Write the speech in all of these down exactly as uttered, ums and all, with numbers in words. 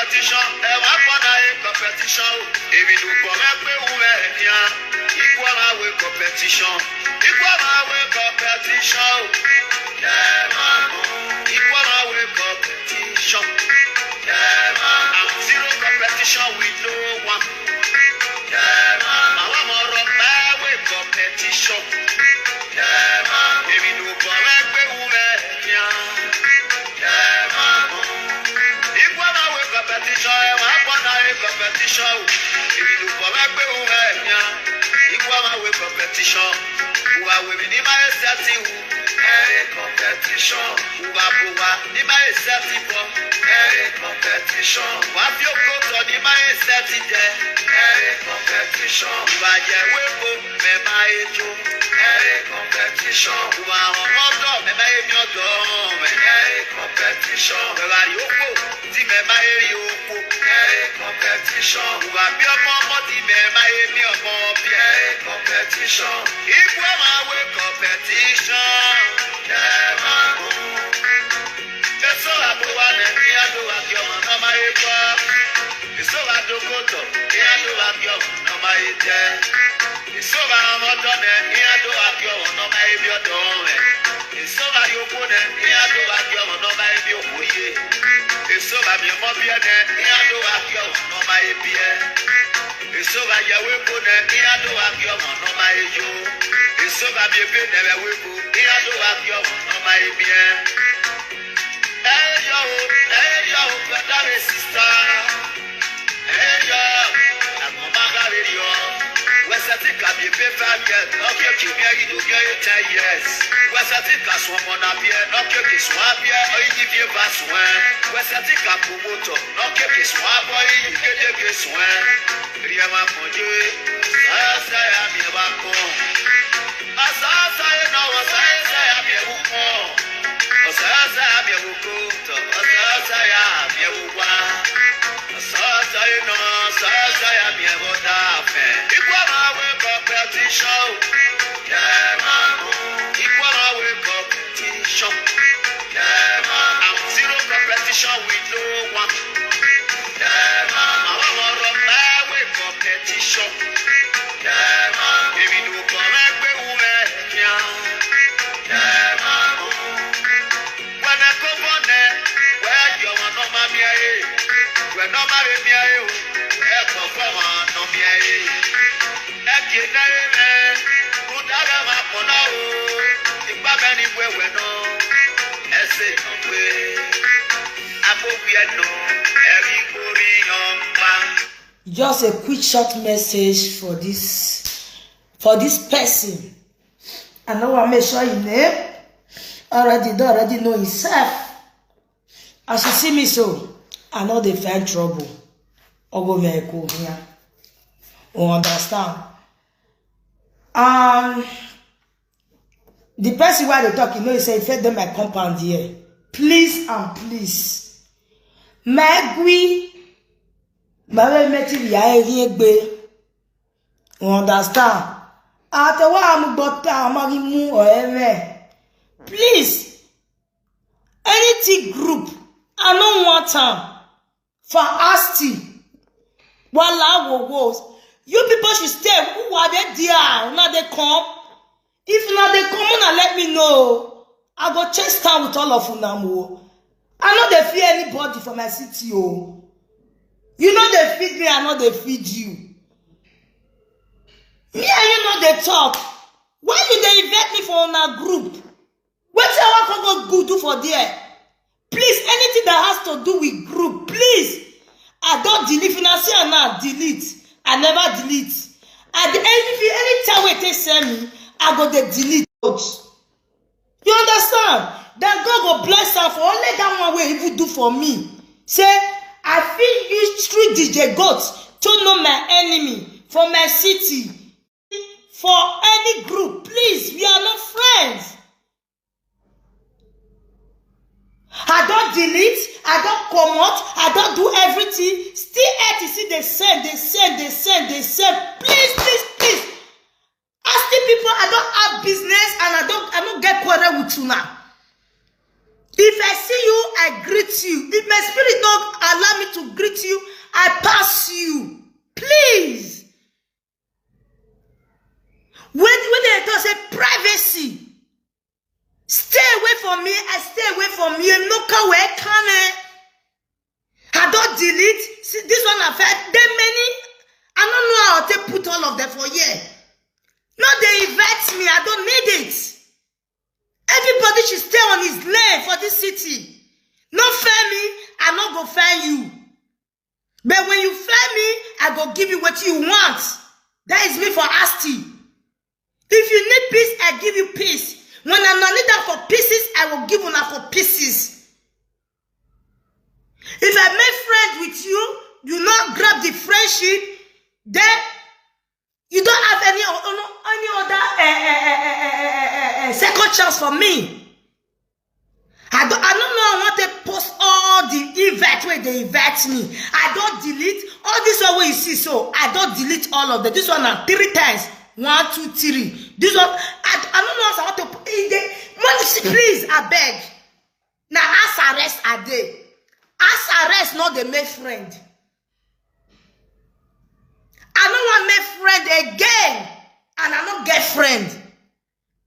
Competition, ẹ wá pọ̀ náà ẹ competition o. Èmi ló pọ̀ mẹ́ pé wù ẹ́ ní à. Equal my way competition. Equal my way competition o. Yeah, man. Equal my way competition. Yeah, man. I'm zero competition with no one. Yeah, man. Àwọn ọmọ ọ̀rọ̀ pẹ́ wé competition. Yeah, man. Èmi ló pọ̀ mẹ́ pé wù ẹ́ ní à. Yeah, man. Equal my way competition, ẹ wá pọ̀ náà ẹ competition o. Èmi ló pọ̀ mẹ́ pé wù ẹ́ ní à. Equal my way competition. Wà wèmí ní máa ń ṣẹ́tì wù. Ẹ competition. Wà bò wá ní máa ń ṣẹ́tì bọ̀. Ẹ competition. Wà fi okó tọ̀ ní máa ń ṣẹ́tì jẹ. Ẹ competition. Wà yẹ wéko mẹ máa ń jó. Ẹ competition. Wà ọmọ tọ̀ mẹ máa ń mi ọ̀dọ́ mẹ. Ẹ competition. Wà yókò tí mẹ máa ń rí okó. Ẹ competition. Wà bí ọmọ ọmọ tí mẹ máa ń mi ọmọ bí. Ẹ competition. Equal my way competition. Yeah, man. Eso la bowa ne, iya do wa kyo, mama e kwa. Eso la do koto, iya do wa kyo, mama e je. Eso la moto ne, iya do wa kyo, mama e bi odo e. Eso la yoko ne, iya do wa kyo, mama e bi okoye. Eso la mi mo bi ne, iya do wa kyo, mama e bi e. Eso la ya we ko ne, iya do wa kyo, mama e yo. Eso la mi be ne we ko, iya do wa kyo, mama e bi e. Hey yo, hey yo, brother and sister. Hey yo, I'm a man that radio. West Africa be pay five years. Okay, okay, me I do get ten years. West Africa so mo na be. Okay, okay, so I be. Oh, you give you pass one. West Africa promoter. Okay, okay, so I boy, you get the case one. Ria ma mo je. Sa sa ya mi ba ko. Asa sa ya na wa sa sa ya mi bu ko. Asa sa ya mi bu ko. Asa sa ya mi bu wa. Asa sa ya no, asa sa ya mi bu da fe. Equal my way competition. Yeah, man. Equal my way competition. Yeah, man. I'm zero competition with no one. Yeah, man. I want to run my way competition. Yeah, man. Èmi ló kọ́ mẹ́ pé wù ẹ́ kíá. Yeah, man. When I come on there, where you want no mommy, eh? Where no mommy, eh? Where come on no me, eh? Eke na eme, udara ma kona o. Ipa meni we we no. Ese no we. Abo we no. Eri kori yompa. Just a quick short message for this, for this person. I know I make sure his name. Already, don't already know himself. As you see me so, I know they find trouble. Ogo me ko here. You understand? Um, the person where they talk, you know, he say, "If they my compound here, please and please, Magui, my way make it here, here, gbe." You understand? At a wa mu gbota, amagi mu or eme. Please, anything group, I no want am for Asti. Wala wo wo. You people should stay. Who are they there? Now they come. If now they come, now let me know. I go chase town with all of una mo. I no dey fear anybody for my city o. You no dey feed me, I no dey feed you. Me and you no dey talk. Why you dey invite me for una group? Wetin I wan come go do for there? Please, anything that has to do with group, please. I don delete. If una see am now, delete. I never delete. I dey, if you anytime wey take send me, I go dey delete. You understand? Then God go bless am for only that one wey even do for me. Say, I fit use three D J goats to know my enemy for my city. For any group, please, we are not friends. I don delete, I don comot, I don do everything. Still, eight is still dey send, dey send, dey send, dey send. Please, please, please. Asking people, I don't have business and I don't, I don't get quarrel with una. If I see you, I greet you. If my spirit don't Allow me to greet you. I pass you. Please. When, when they talk say privacy, stay away from me. I stay away from you. No car where can I? I don't delete. See, this one I felt them many. I don't know how to put all of them for here. No, they invite me. I don't need it. Everybody should stay on his lane for this city. No fair me, I no go fair you. But when you fair me, I go give you what you want. That is me for Asti. If you need peace, I give you peace. When I no need that for pieces, I will give una for pieces. If I make friends with you, you not grab the friendship, then you don't have any o- o- any other uh, uh, uh, uh, uh, uh, uh, second chance for me. I don't, I don't know. I want to post all the invite where they invite me. I don't delete all this one where you see. So I don't delete all of them. This one are three times. One, two, three. This one, I, I don't know how I want to. Put it there. Money, please, I beg. Now, as arrest are they? As arrest, not the make friend. I don't want make friend again, and I don't get friend.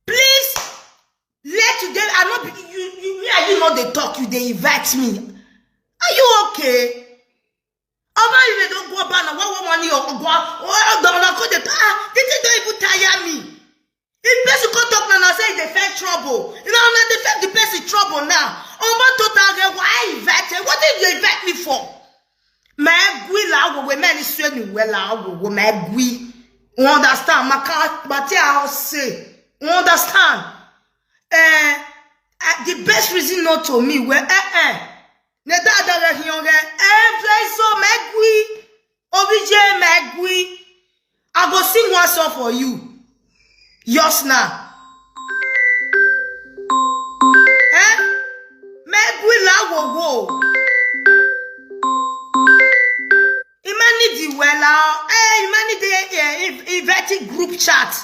Please, let today. I not be- you. You me and you know they talk. You they invite me. Are you okay? Ọba you dey don go back na one one one year ọgbọ ọgbọ ọgbọ ọgbọ ọgbọ dey ah this thing don even tire me. If person come talk na na say e dey find trouble, you know na dey find the person trouble now. Ọmọ tó ta rẹ wá invite ẹ, what did you invite me for? Mẹ́gùí làwòwé mẹ́rin sọ ènìwẹ̀ làwòwò mẹ́gùí. You understand? Maka bàtí àwọn ṣe. You understand? Eh, eh, the best reason not to me where eh eh. Ne da da re hion re. Eh, so mẹ́gùí. Obije mẹ́gùí. I go sing one song for you. Yours now. Eh? Mẹ́gùí làwòwò. Humanity wella. Eh, humanity eh, inv- inviting group chat.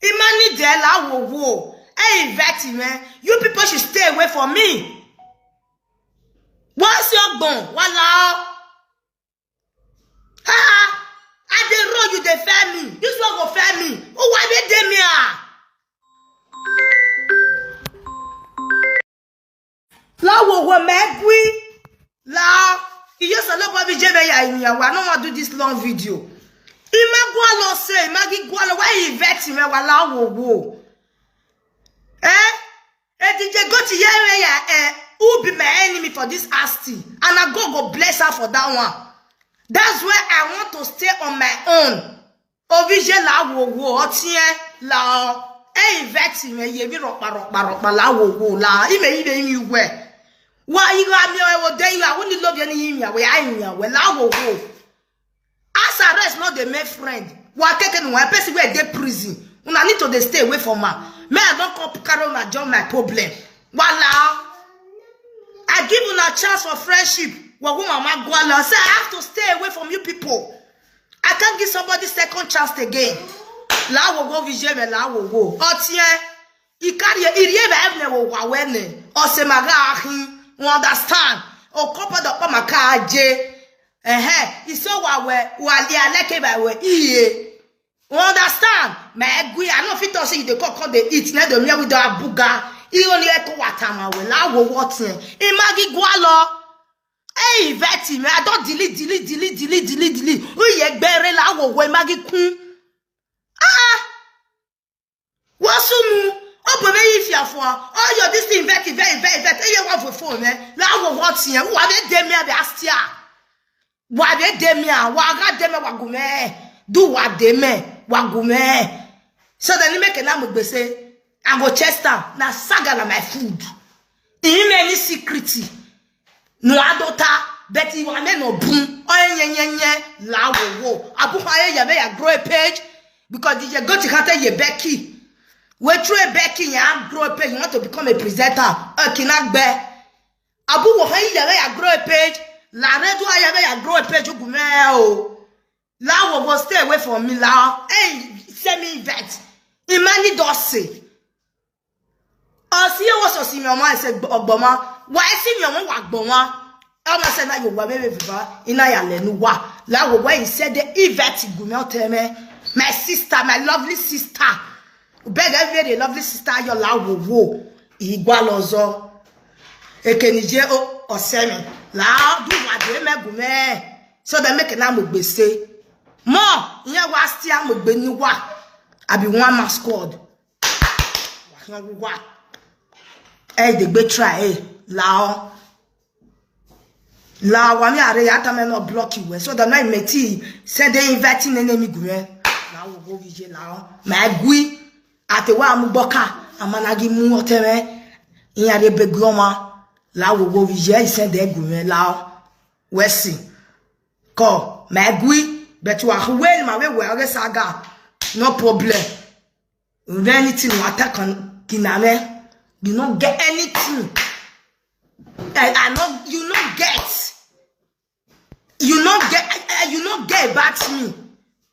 Humanity làwòwò. Eh, invite me. You people should stay away from me. What's your bone? Wala. Ah, I dey roll, you dey fair me. This one go fair me. Oh, why they dey me ah? Lawo wo me gui. La. Iyo so lo bo bi je me ya yin ya wa. I no wan do this long video. Imagwa lo say, imagi gwa lo. Why you vex me? Wa lawo wo. Eh? Eh, D J go to here ya. Eh, who be my enemy for this asti? And I go go bless her for that one. That's why I want to stay on my own. Obije lawo wo otien la o. E invite me ye bi ropa ropa ropa lawo wo la. Ime ime ime we. Wa iga mi o de iga wo ni love ye ni imi we ai mi we lawo wo. As arrest not the make friend. Wa keke no one person where dey prison. Una need to dey stay away from her. Me I don come carry una join my problem. Wala. I give una chance for friendship. Wa woman ma gwala. Say I have to stay away from you people. I can't give somebody second chance again. Lawo wo vije me lawo wo. Otien. I carry iri ebe evne wo wa wene. Ose maga ahin. You understand? O kopo do pa maka aje. Eh eh. Iso wa we wa li aleke ba we iye. You understand? Me gui I no fit to say you dey come come dey eat na do me with the abuga. I only eto watama we lawo wo otien. Imagi gwalo. Hey, Veti, me, I don't delete, delete, delete, delete, delete, delete. Who ye gbere lawo wo imagi kun? Ah, what's mu? Oh, but me if you for all your this thing, Veti, Veti, Veti, Veti. Hey, you want for phone, eh? Lawo wo otien. Who are they? Dem me be astia. Wa be dem me, wa ga dem me wa gume. Do wa dem me wa gume. So then he make a name with say, I go chest am. Na saga na my food. He many secret. No adota, but he wa me no boom. Oh nye nye nye la wo wo. Abu ha ye ya be ya grow a page because D J go to kata ye Becky. We throw a Becky ya grow a page. You want to become a presenter. Okinagbe. Abu wo ha ye ya be ya grow a page. La redu ya be ya grow a page gume o. La wo go stay away from me la. Hey, send me vet. Imani dose. Osi ye wo so si mi omo ese ogboma. Wa esi mi omo wa gboma. Ama se na yo wa bebe viva ina ya le nu wa. La wo wa, he said the event gume oteme. My sister, my lovely sister. Beg every day, lovely sister, yo la wo wo. Igwa lozo. Ekenije o osemi. La du wa de me gume. So they make na mo gbese. Mo, iye wa still mo gbe ni wa. I be one man squad. Wa yan wa. Eh, they be try, eh. La o. La wa mi are ya ta me no block you, eh. So the night me ti send the inviting enemy gume. La wo go vije la o. My gui. Ate wa mu boka. Amanagi mu oteme. Inya de be guoma. La wo go vije send the gume la o. We si. Ko, my gui. But you are when my way we are saga. No problem. Anything you attack on kiname, you no get anything. I, I no, you no get. You no get, I, I, you no get about me.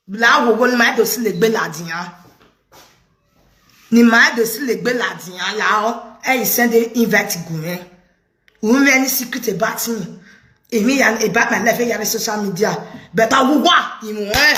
La wo wo ni ma do si le gbe ladiyan. Ni ma do si le gbe ladiyan la o. Eh, he send the invite gume. Who any secret about me? If me and about my life, eh, social media. But I will wa. You know, eh?